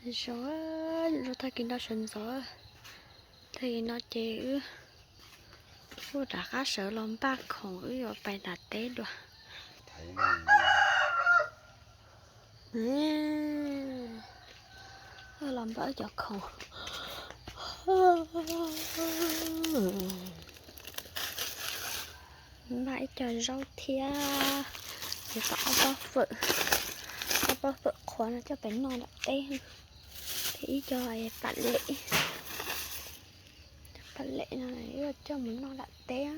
Zoo, zoo tag kis no sawv ntxov, tag kis no ces wb kuj rov qab sawv los npaj khoom wb yuav pais nram teb dua. Los npaj cov khoom, npaj ib co zaub thiab, ces tau ob pob fawm, ob pob fawm qhuav no coj pais noj nram teb, thiab ib co pam lem, pam lem no coj mus noj nram teb,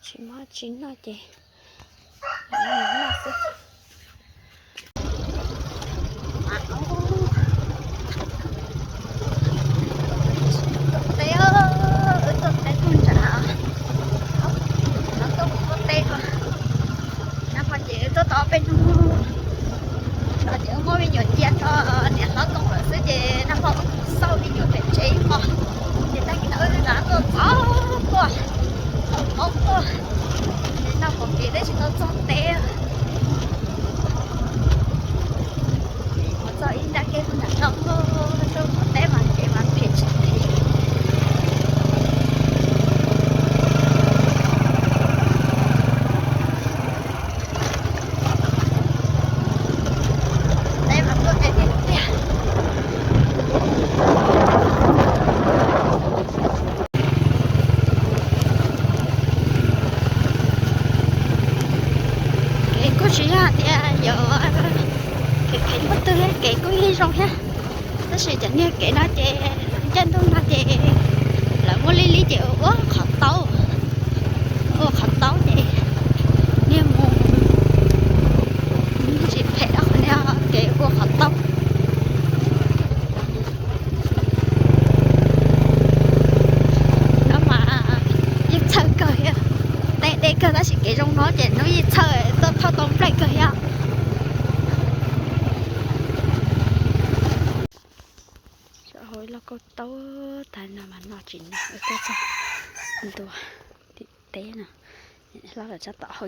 tsis muaj tsis noj ces noj xwb. Teb, wb tuaj teb puag nram, no tuaj mus tuaj teb dua. Nag hmo ces wb tuaj tau peb hnub no ces wb muab me nyuam cia rau niam hlob Tooj lawm xwb ces nag hmo wb mus xauj me nyuam pem tsev ib hmo. Ces tag kis no wb rov tuaj txog tuaj, txog tuaj, ces noj pom kev tab sis tau txog teb. Mus txog ib nrab keb nram no, tuaj mus teb mas kev mas phem tsis phem. Teb mas tuaj kev tiag tiag. Kev kuj tsis yog tias yuav kev phem muaj twg, kev kuj yeej zoo thiab. Tab sis cov niag kev no ces caij ntuj no ces lawv muaj li li ces ua qhov taub, ua qhov taub ces niag mus tsis phem rau qhov niag kev ua qhov taub. No mas yeej txhawj kawg thiab, tej deb kawg tab sis kev zoo no ces hnub yeej txhawj tuaj thauj tau nplaim kawg thiab. Hauv lauj kaub taub tag no mas noj tsis noj, tuaj txog ntua tim teb no, hlob lawv tseem tau hau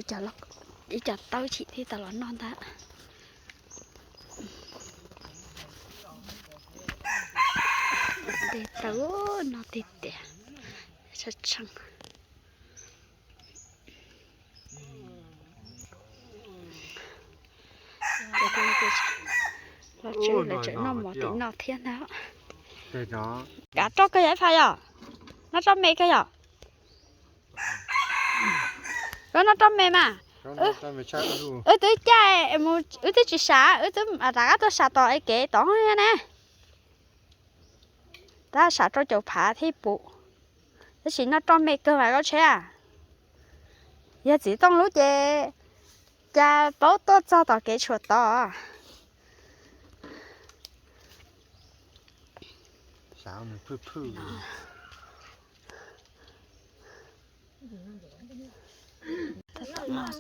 ib co taub chim thiab tau los noj ntag. Tej taub no tiag tiag, tshaj tshaj. Los tsev lawv tseem noj mov tim no thiab ntag. Kav roj kawg yog ib pha yog? Noj roj me kawg yog? Koj noj roj me mas. Wb twb caij mus, wb twb tsis sam, wb twb rov qab tuaj sam tom kev tod ne. Tab sam rau caum phav thiaj pum. Tab sis noj roj me kawg mas koj tsheb. Yog txiv Tooj lub ces cas paub tuaj txog tom kev tshuam tod.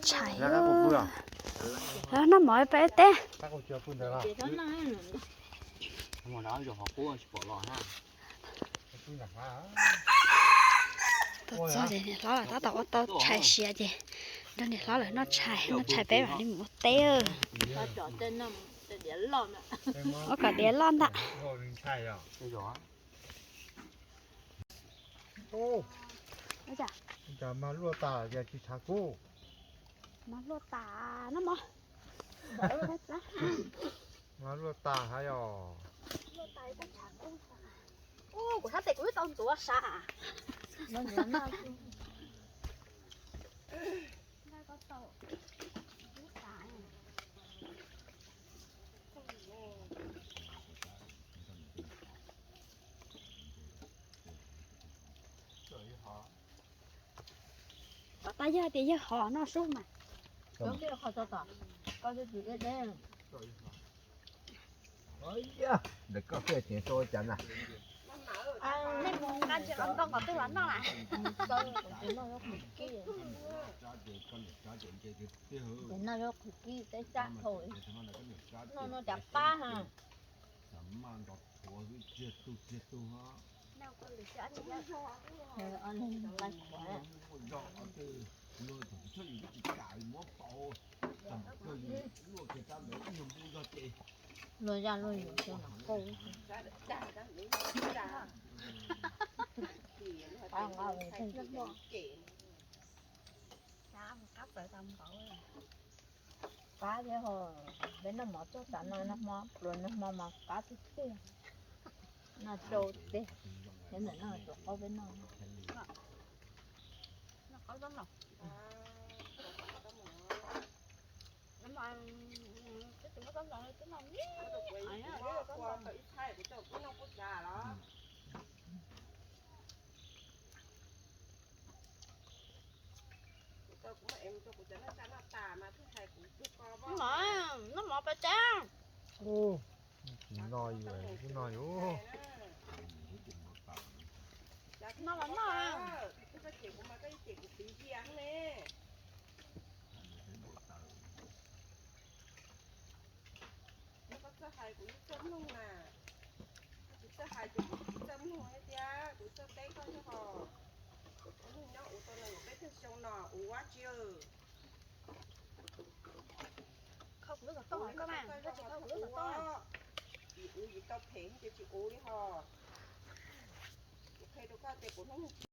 Tshais, noj mov peb teb. Tuaj txog ces niam hlob lawv tab tom ua tau tshais siav ces nrog niam hlob lawv noj tshais, noj tshais peb mam li mus ua teb. Ua kom diav loj ntag. Mas luaj tas, mas luaj tas hab yog. Kuv sab tes kuv twb tau ntxuav sav. Tom tas yog tias yawg hov noj sub mas. Ntawm koj pheej ceev xwb ua cas na. Nej mus nqa ntsis qos ntoo kom twg los noj lawm. Ces noj yuav qhwv kib peb sab dhau, noj noj cas pab ha. Luaj kiag rab ntawd ib nyuag npua zog ces Luag zaj luag yus xyoo no qauj. Qab thiab ho, peb noj mov txog tav no, nag hmo pluas nag hmo mas qab tiag tiag. Noj rau tes, ntawm no tus qaub peb noj. Noj mov pes tsawg? Kuv noj yus, kuv noj yus. Noj los noj. Koj txawj hais kuv yeej txawj mloog na. Koj tsis txawj hais ces kuv tsis txawj mloog thiab tiag, kuv txawj teb koj thiab ho. Ua neeg nyob ua tau nees nkaum peb caug xyoo no ua ua tsi. Kho kuv lub xov tooj, koj mas koj tsis kho kuv lub xov tooj. Yus ua yus tau phem ces tsis ua li ho. Kuv qhia rau koj tias kuv hnub